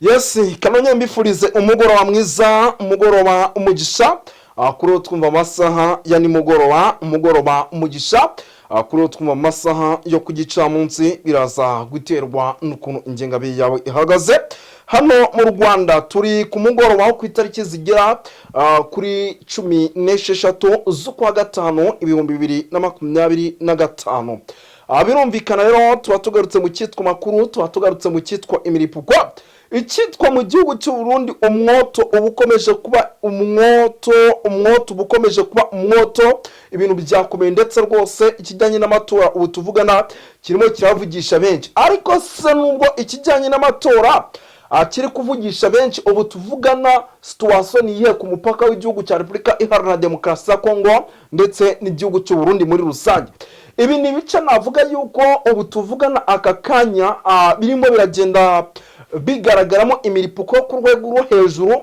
Yes, kanonye mbifurize umugoroba mwiza, umugoroba umugisha. Kuri uwo twumva amasaha ya nimugoroba, umugoroba umugisha. Kuri uwo twumva amasaha yo ku gicamunsi, biraza guterwa n'ukuntu ingengabihe yawe ihagaze. Hano mu Rwanda turi ku mugoroba wo ku itariki zigera kuri 16 z'ukwa gatanu 2025. Birumvikana rero, tuba tugarutse mu cyitwa makuru, tuba tugarutse mu cyitwa imiripuko, icyitwa mu gihugu cy'u Burundi. Umwoto uba ukomeje kuba umwoto, umwoto uba ukomeje kuba umwoto. Ibintu byakomeye, ndetse rwose ikijyanye n'amatora ubu tuvugana kirimo kiravugisha benshi. Ariko se nubwo ikijyanye n'amatora kiri kuvugisha benshi ubu tuvugana, situation ni iyihe ku mupaka w'igihugu cya Repubulika Iharanira Demokarasi ya Kongo ndetse n'igihugu cy'u Burundi muri rusange? Ibi ni ibice navuga yuko ubu tuvugana aka kanya birimo biragenda bigaragaramo imiripuko ku rwego rwo hejuru,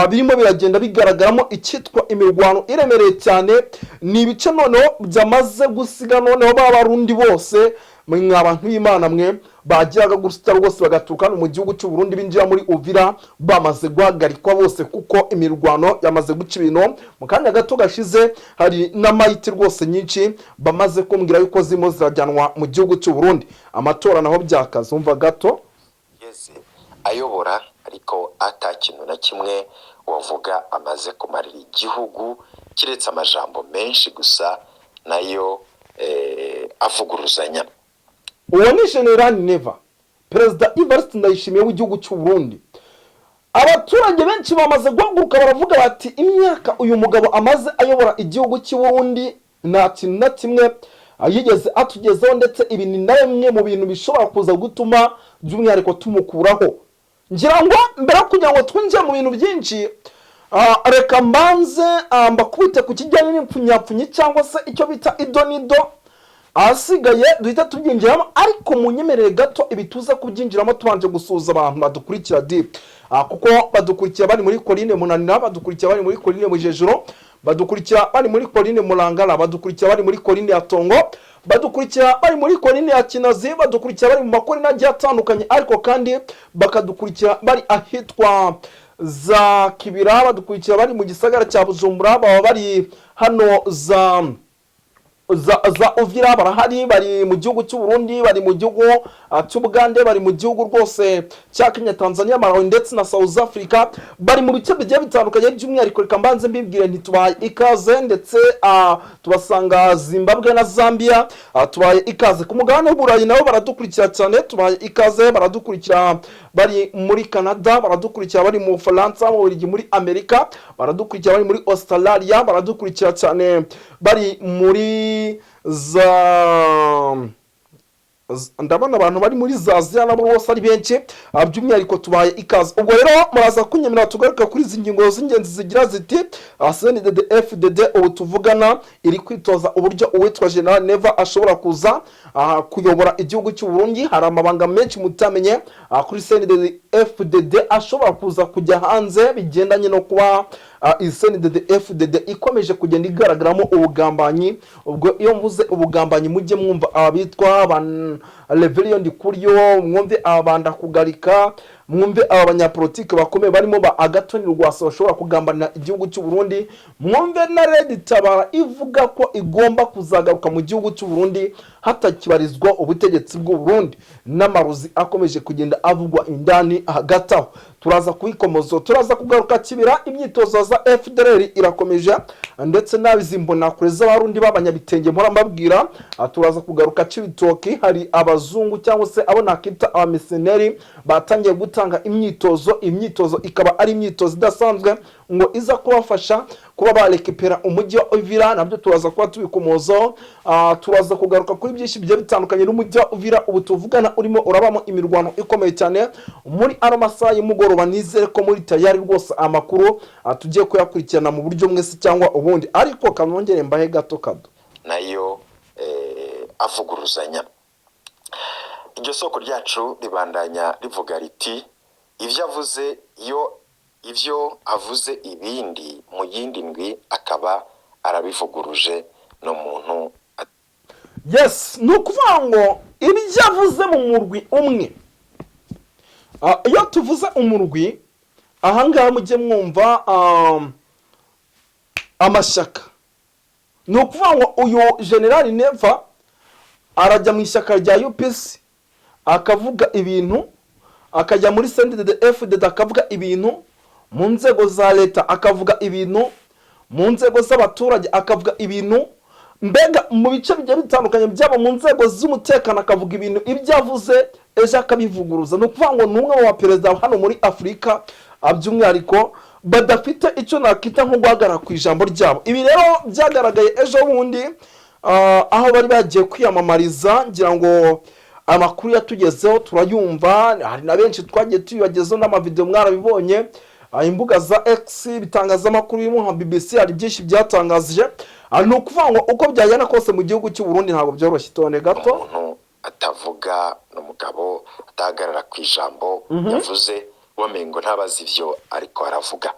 birimo biragenda bigaragaramo icyitwa imirwano iremereye cyane. Ni ibice noneho byamaze gusiga noneho ba Barundi bose, mwe abantu b'Imana mwe, bagiraga gusita rwose bagaturuka hano mu gihugu cy'u Burundi binjira muri Uvira, bamaze guhagarikwa bose kuko imirwano yamaze guca ibintu. Mu kanya gato gashize hari n'amayiti rwose nyinshi bamaze kumbwira yuko zirimo zirajyanwa mu gihugu cy'u Burundi. Amatora naho byakaze, umva gato. Yeze ayobora, ariko ata kintu na kimwe wavuga amaze kumarira igihugu, kiretse amajambo menshi gusa nayo avuguruzanya. Uwo ni General Neva, Perezida Evariste Ndayishimiye w'igihugu cy'u Burundi. Abaturage benshi bamaze guhaguruka, baravuga bati: "Imyaka uyu mugabo amaze ayobora igihugu cy'u Burundi, nta kintu na kimwe yigeze atugezeho, ndetse ibi ni na bimwe mu bintu bishobora kuza gutuma by'umwihariko tumukuraho." Ngira ngo mbere yo kugira ngo twinjire mu bintu byinshi, reka mbanze mbakubite ku kijyanye n'impfunyapfunyi cyangwa se icyo bita idonido, ahasigaye duhita tubyinjiramo. Ariko munyemerere gato, ibi tuza kubyinjiramo tubanje gusuhuza abantu badukurikira di, kuko badukurikira bari muri Colline Munanira, badukurikira bari muri Colline Mujejero, badukurikira bari muri Colline Murangara, badukurikira bari muri Colline ya Tongo, badukurikira bari muri Colline ya Kinazi, badukurikira bari mu makorine agiye atandukanye, ariko kandi bakadukurikira bari ahitwa za Kibira, badukurikira bari mu gisagara cya Bujumbura, baba bari hano za Uvira, barahari, bari mu gihugu cy'u Burundi, bari mu gihugu cy'Ubugande, bari mu gihugu rwose cya Kenya, Tanzania, Malawi ndetse na South Africa, bari mu bice bigiye bitandukanye. By'umwihariko reka mbanze mbibwire, ntitubaye ikaze, ndetse tubasanga Zimbabwe na Zambia. Tubaye ikaze ku mugabane w'Uburayi, nabo baradukurikira cyane, tubaye ikaze. Baradukurikira bari muri Canada, baradukurikira bari mu Bufaransa, mu Bubiligi, muri Amerika, baradukurikira bari muri Australia, baradukurikira cyane bari muri za, ndabona abantu bari muri za Aziya nabo bose ari benshi. By'umwihariko tubaye ikaze. Ubwo rero muraza kunyemerera tugaruka kuri izi ngingo z'ingenzi zigira ziti: CNDD FDD ubu tuvugana iri kwitoza uburyo uwitwa General Neva ashobora kuza kuyobora igihugu cy'u Burundi. Hari amabanga menshi mutamenye kuri CNDD FDD ashobora kuza kujya hanze, bigendanye no kuba iyi CNDD FDD ikomeje kugenda igaragaramo ubugambanyi. Ubwo iyo mvuze ubugambanyi, mujye mwumva abitwa ba Reverien Ndikuriyo, mwumve aba Kugarika, mwumve aba banyapolitike bakomeye barimo ba Agathon Rwasa bashobora kugambanira igihugu cy'u Burundi, mwumve na Red Tabara ivuga ko igomba kuzagaruka mu gihugu cy'u Burundi hatakibarizwa ubutegetsi bw'u Burundi, n'amarozi akomeje kugenda avugwa indani hagati aho, turaza kubikomozo. Turaza kugaruka Kibira, imyitozo za FDLR irakomeje, ndetse n'abizimbonakure z'Abarundi b'abanyabitenge mpora mbabwira. Turaza kugaruka Cibitoki, hari abazungu cyangwa se abo nakita abamisioneri batangiye gutanga imyitozo, imyitozo ikaba ari imyitozo idasanzwe ngo iza kubafasha kuba barekipera umujyi wa Uvira, nabyo turaza kuba tubikomozaho. Turaza kugaruka kuri byinshi bigiye bitandukanye n'umujyi wa Uvira ubu tuvugana urimo urabamo imirwano ikomeye cyane muri ano masaha y'umugoroba. Nizere ko muri tayari rwose, amakuru tugiye kuyakurikirana mu buryo mwese cyangwa ubundi, ariko kanongere mbahe gato kado. Nayo avuguruzanya. Iryo soko ryacu ribandanya rivuga riti: "Ibyo avuze, iyo ibyo avuze ibindi, mu yindi ndwi akaba arabivuguruje." Ni umuntu Yes, ni ukuvuga ngo ibyo avuze mu murwi umwe Iyo tuvuze umurwi ahangaha, mujye mwumva amashyaka. Ni ukuvuga ngo uyu Generali Neva arajya mu ishyaka rya UPC akavuga ibintu, akajya muri CNDD FDD akavuga ibintu, mu nzego za leta akavuga ibintu, mu nzego z'abaturage akavuga ibintu, mbega mu bice bigiye bitandukanye, byaba mu nzego z'umutekano akavuga ibintu, ibyo avuze ejo akabivuguruza. Ni ukuvuga ngo ni umwe mu baperezida hano muri Afurika, by'umwihariko badafite icyo nakita nko guhagarara ku ijambo ryabo. Ibi rero byagaragaye ejo bundi, aho bari bagiye kwiyamamariza. Ngira ngo amakuru yatugezeho turayumva, hari na benshi twagiye tubibagezeho n'amavidewo mwarabibonye. Imbuga za X, ibitangazamakuru birimo nka BBC, hari byinshi byatangaje. Ni ukuvuga ngo uko byagenda kose mu gihugu cy'u Burundi ntabwo byoroshye. Tone gato. Umuntu atavuga, ni umugabo atahagarara ku ijambo yavuze, wamengo ntabazi ivyo ariko aravuga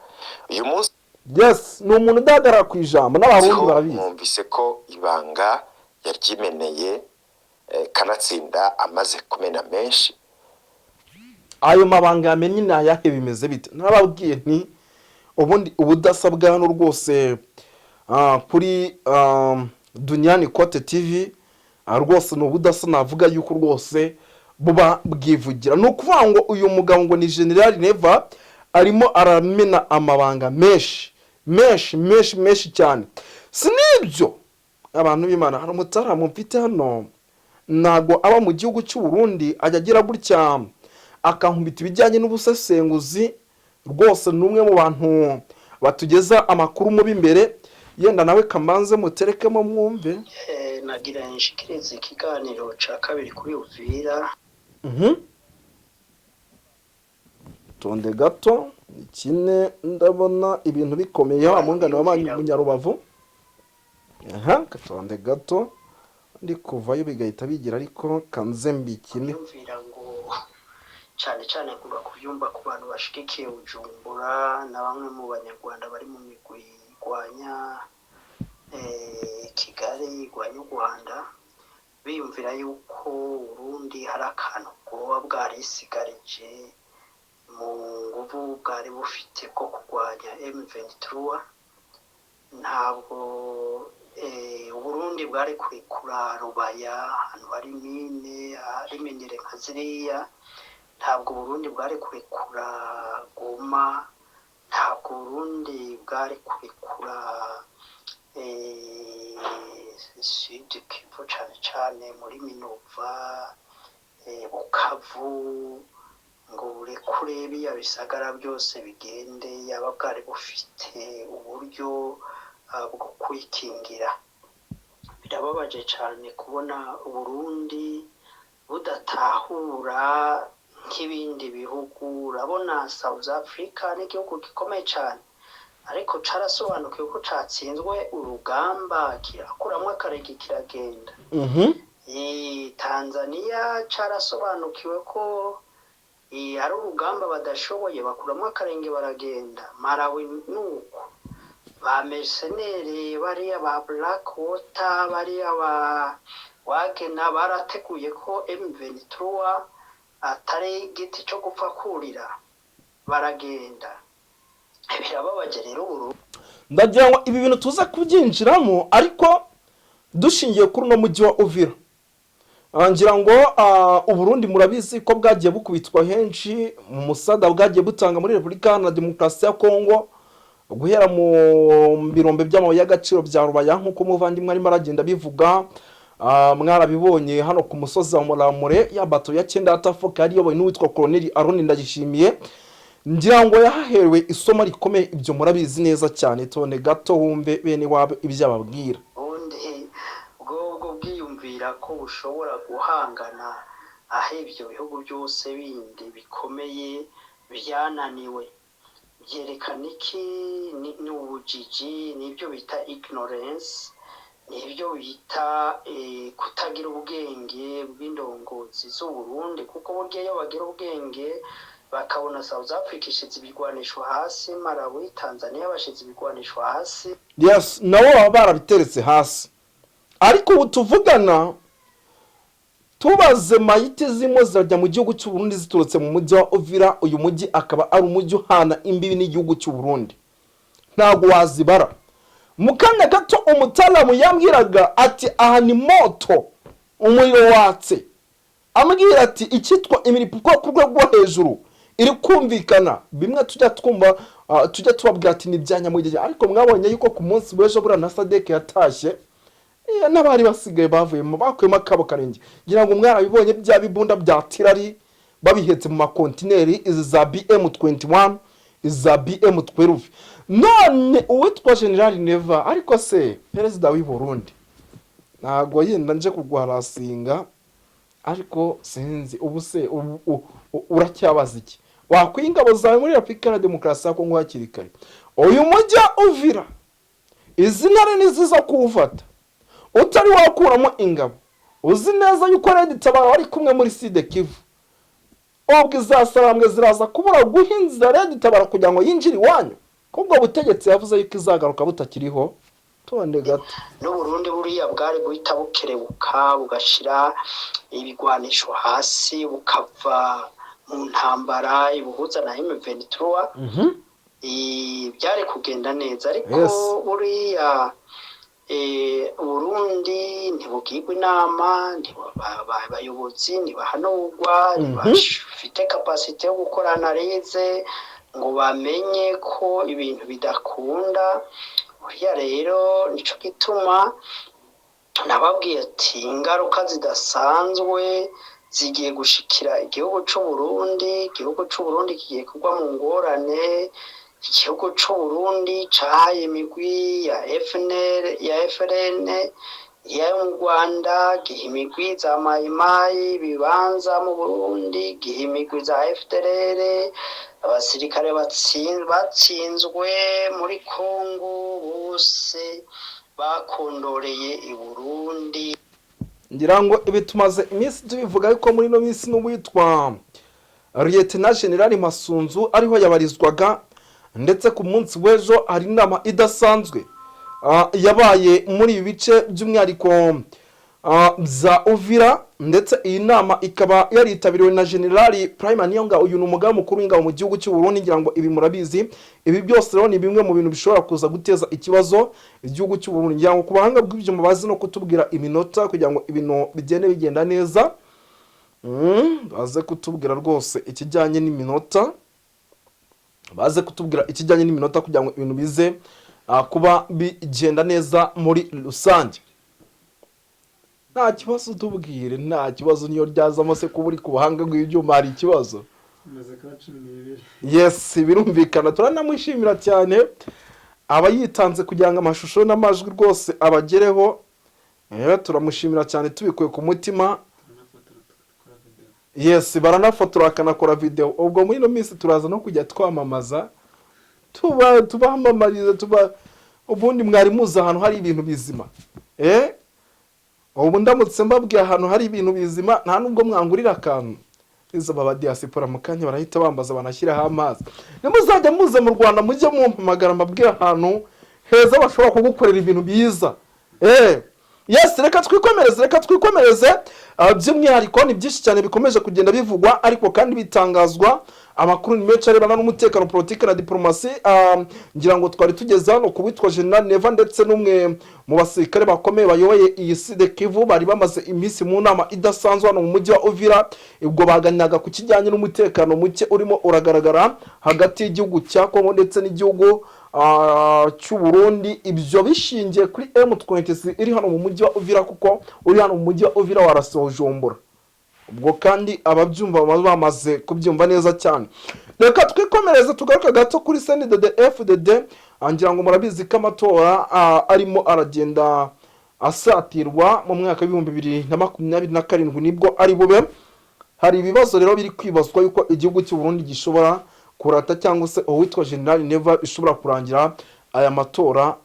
uyu munsi. Yes, ni umuntu udahagarara ku ijambo, n'Abarundi ho barabizi. Mwumvise ko ibanga yaryimeneye, kanatsinda amaze kumena menshi. Ayo mabanga yamenye ni ayahe? Bimeze bite? Narababwiye nti ubundi ubudasa bwa hano rwose, kuri Duniyani Kote TV, rwose ni ubudasa navuga yuko rwose buba bwivugira. Ni ukuvuga ngo uyu mugabo ngo ni Generali Neva arimo aramena amabanga menshi menshi menshi menshi cyane. Si n'ibyo, abantu b'Imana, hari umutaramu mfite hano, ntabwo aba mu gihugu cy'u Burundi, ajya agira gutya akankubita ibijyanye n'ubusesenguzi. Rwose ni umwe mu bantu batugeza amakuru mu b'imbere. Yenda nawe kamanze muterekemo mwumve. Nagira nshikirize ikiganiro ca kabiri kuri Uvira. Tonde gato ikine, ndabona ibintu bikomeye wa mungano w'Abanyarubavu. Aha katonde gato, ndi kuvayo bigahita bigira, ariko kanze mbikine. Yumvira ngo cyane cyane kuva kubyumva ku bantu bashigikiye Bujumbura na bamwe mu Banyarwanda bari mu migwi igwanya Kigali, igwanya u Rwanda, biyumvira yuko Burundi hari akantu bwoba bwarisigarije mu nguvu bwari bufite bwo kurwanya M23. Ntabwo Uburundi bwari kurekura Rubaya, ahantu hari mine, hari minerai nka ziriya. Ntabwo Uburundi bwari kurekura Goma, ntabwo Uburundi bwari kurekura Sud Kivu, cane cane muri Minova, Bukavu, ngo burekure biya bisagara byose bigende, yaba bwari bufite uburyo bwo kwikingira. Birababaje cyane kubona Uburundi budatahura nk'ibindi bihugu. Urabona South Africa ni igihugu gikomeye cyane, ariko carasobanukiwe ko catsinzwe urugamba, kirakuramwo akarege kiragenda. Tanzania carasobanukiwe ko ari urugamba badashoboye, bakuramo akarenge baragenda. Malawi nuko, ba mercenaires bariya ba Black Water, bariya ba Wagner, barateguye ko M23 atari igiti cyo gupfa kurira, baragenda. Birababaje rero Burundi. Ndagira ngo ibi bintu tuza kubyinjiramo, ariko dushingiye kuri uno mujyi wa Uvira. Ngira ngo Uburundi murabizi ko bwagiye bukubitwa henshi mu musada bwagiye butanga muri Repubulika Iharanira Demokarasi ya Kongo, guhera mu birombe by'amabuye y'agaciro bya Rubaya, nk'uko umuvandimwe arimo aragenda abivuga. Mwarabibonye hano ku musozi wa Muramure, ya bato ya cyenda ya Tafoka yari iyobowe n'uwitwa Koloneli Aroni Ndayishimiye, ngira ngo yahaherewe isomo rikomeye. Ibyo murabizi neza cyane. Tone gato wumve bene wabo ibyo ababwira. Ubundi bwobwo bwiyumvira ko bushobora guhangana aho ibyo bihugu byose bindi bikomeye byananiwe, byerekana iki? Ni ubujiji, nibyo bita ignorance, nibyo bita kutagira ubwenge bw'indongozi z'Uburundi, kuko burya iyo bagira ubwenge bakabona South Africa ishize ibigwanisho hasi, Malawi, Tanzania bashize ibigwanisho hasi. Yes, nabo baba barabiteretse hasi, ariko ubu tuvugana Tubaze mayiti zirimo zirajya mu gihugu cy'u Burundi ziturutse mu mujyi wa Uvira. Uyu mujyi akaba ari umujyi uhana imbibi n'igihugu cy'u Burundi, ntabwo wazibara. Mu kanya gato umutaramu yambwiraga ati: "Aha ni moto, umuriro watse." Ambwira ati icyitwa imiripuko ku rwego rwo hejuru iri kumvikana, bimwe tujya twumva, tujya tubabwira ati ni ibya nyamugenge. Ariko mwabonye yuko ku munsi w'ejo buriya na SADC yatashye, n'abari basigaye bavuyemo, bakuyemo akabo karenge. Ngira ngo mwarabibonye, bya bibunda bya tirari babihetse mu makontineri, izi za BM 21, izi za BM 12. None uwitwa General Neva, ariko se perezida w'i Burundi, ntabwo yenda nje kuguharasinga, ariko sinzi ubu se uracyabaza iki? Wakwiye ingabo zawe muri Repubulika ya Demokarasi ya Kongo hakiri kare. Uyu mujyi wa Uvira, izi ntare niziza kuwufata utari wakuramo ingabo, uzi neza yuko RED Tabara wari kumwe muri Sud Kivu, ubwo izasarambwe ziraza kubura guha inzira RED Tabara kugira ngo yinjire iwanyu, ko ubwo butegetsi yavuze yuko izagaruka butakiriho. Tonde gato. N'Uburundi buriya bwari guhita bukerebuka, bugashira ibigwanisho hasi, bukava mu ntambara ibuhuza na M23, byari kugenda neza. Ariko buriya Burundi ntibugirwa inama, abayobozi ntibahanurwa, ntibafite capacité yo gukora analyse ngo bamenye ko ibintu bidakunda. Buriya rero nico gituma nababwiye ati ingaruka zidasanzwe zigiye gushikira igihugu c'u Burundi. Igihugu c'u Burundi kigiye kugwa mu ngorane. Igihugu c'u Burundi cahaye imigwi ya FNL, ya FRN yo mu Rwanda, giha imigwi za Mayimayi ibibanza mu Burundi, giha imigwi za FDLR, abasirikare batsinzwe muri Kongo bose bakondoreye i Burundi. Ngira ngo ibi tumaze iminsi tubivuga, ariko muri ino minsi n'uwitwa Lieutenant General Masunzu ariho yabarizwaga, ndetse ku munsi w'ejo hari inama idasanzwe yabaye muri ibi bice, by'umwihariko bya Uvira, ndetse iyi nama ikaba yaritabiriwe na General Prime Niyongabo. Uyu ni umugaba mukuru w'ingabo mu gihugu cy'u Burundi, ngira ngo ibi murabizi. Ibi byose rero ni bimwe mu bintu bishobora kuza guteza ikibazo igihugu cy'u Burundi. Ngira ngo ku buhanga bw'ibyuma bazi no kutubwira iminota kugira ngo ibintu bigende bigenda neza. Baze kutubwira rwose ikijyanye n'iminota, baze kutubwira ikijyanye n'iminota kugira ngo ibintu bize kuba bigenda neza muri rusange. Nta kibazo, tubwire, nta kibazo. Niyo ryazamo se, kuba uri ku buhanga bw'ibyuma hari ikibazo? Imaze kuba 12. Yes, birumvikana, turanamushimira cyane, aba yitanze kugira ngo amashusho n'amajwi rwose abagereho. Turamushimira cyane tubikuye ku mutima. Turanafotora, tugakora videwo. Yes, baranafotora bakanakora video. Ubwo muri ino minsi turaza no kujya twamamaza, tuba tubamamariza, tuba ubundi mwari muzi ahantu hari ibintu bizima. Ubu ndamutse mbabwiye ahantu hari ibintu bizima, nta nubwo mwangurira akantu. Izo baba diaspora mu kanya barahita bambaza, banashyiraho amazi. Nimuzajya muza mu Rwanda, mujye mumpamagara mbabwire ahantu heza bashobora kugukorera ibintu byiza. Yes, reka twikomereze, reka twikomereze. By'umwihariko ni byinshi cyane bikomeje kugenda bivugwa, ariko kandi bitangazwa. Amakuru ni menshi arebana n'umutekano, politiki na diplomasi. Ngira ngo twari tugeze hano ku witwa General Neva ndetse n'umwe mu basirikare bakomeye bayoboye iyi Sud Kivu. Bari bamaze iminsi mu nama idasanzwe hano mu mujyi wa Uvira. Ubwo baganiraga ku kijyanye n'umutekano muke urimo uragaragara hagati y'igihugu cya Kongo ndetse n'igihugu cy'u Burundi. Ibyo bishingiye kuri M23 iri hano mu mujyi wa Uvira, kuko uri hano mu mujyi wa Uvira warasa Bujumbura. Ubwo kandi ababyumva baba bamaze kubyumva neza cyane. Reka twikomereze, tugaruke gato kuri CNDD FDD. Ngira ngo murabizi ko amatora arimo aragenda asatirwa mu mwaka w'2027, nibwo ari bube. Hari ibibazo rero biri kwibazwa yuko igihugu cy'u Burundi gishobora kurata, cyangwa se uwitwa General Neva bishobora kurangira aya matora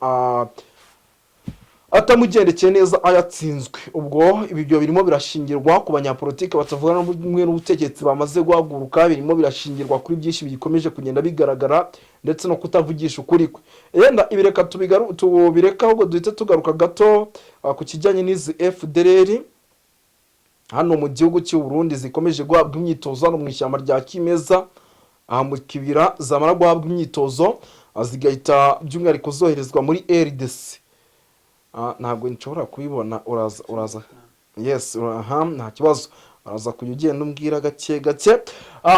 atamugendekeye neza, ayatsinzwe. Ubwo ibyo birimo birashingirwa ku banyapolitiki batavuga rumwe n'ubutegetsi bamaze guhaguruka, birimo birashingirwa kuri byinshi bikomeje kugenda bigaragara, ndetse no kutavugisha ukuri kwe. Yenda ibi reka tubireke, ahubwo duhite tugaruka gato ku kijyanye n'izi FDLR. hano mu gihugu cy'u Burundi zikomeje guhabwa imyitozo hano mu ishyamba rya kimeza, aha mu kibira. Zamara guhabwa imyitozo, zigahita by'umwihariko zoherezwa muri RDC. Ntabwo nshobora kubibona. Uraza, yes, aha nta kibazo, uraza kujya ugenda umbwira gake gake.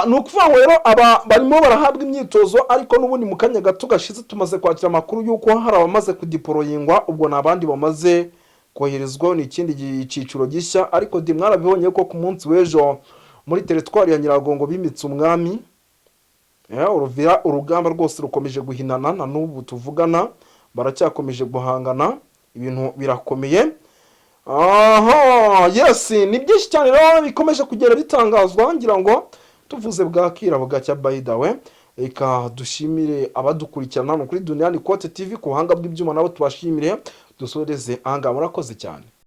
Ni ukuvuga ngo rero aba barimo barahabwa imyitozo, ariko n'ubundi mu kanya gato gashize tumaze kwakira amakuru y'uko hari abamaze kudeployingwa. Ubwo ni abandi bamaze koherezwa, ni ikindi cyiciro gishya. Ariko di mwarabibonye ko ku munsi w'ejo muri teritwari ya Nyiragongo bimitse umwami. Uruvira urugamba rwose rukomeje guhinana, na n'ubu tuvugana baracyakomeje guhangana, ibintu birakomeye. Aha, yes, ni byinshi cyane rero bikomeje kugenda bitangazwa. Ngira ngo tuvuze bwakira bugacya. By the way, reka dushimire abadukurikirana hano kuri Duniyani Kote TV ku buhanga bw'ibyuma, nabo tubashimire. Dusoreze ahangaha, murakoze cyane.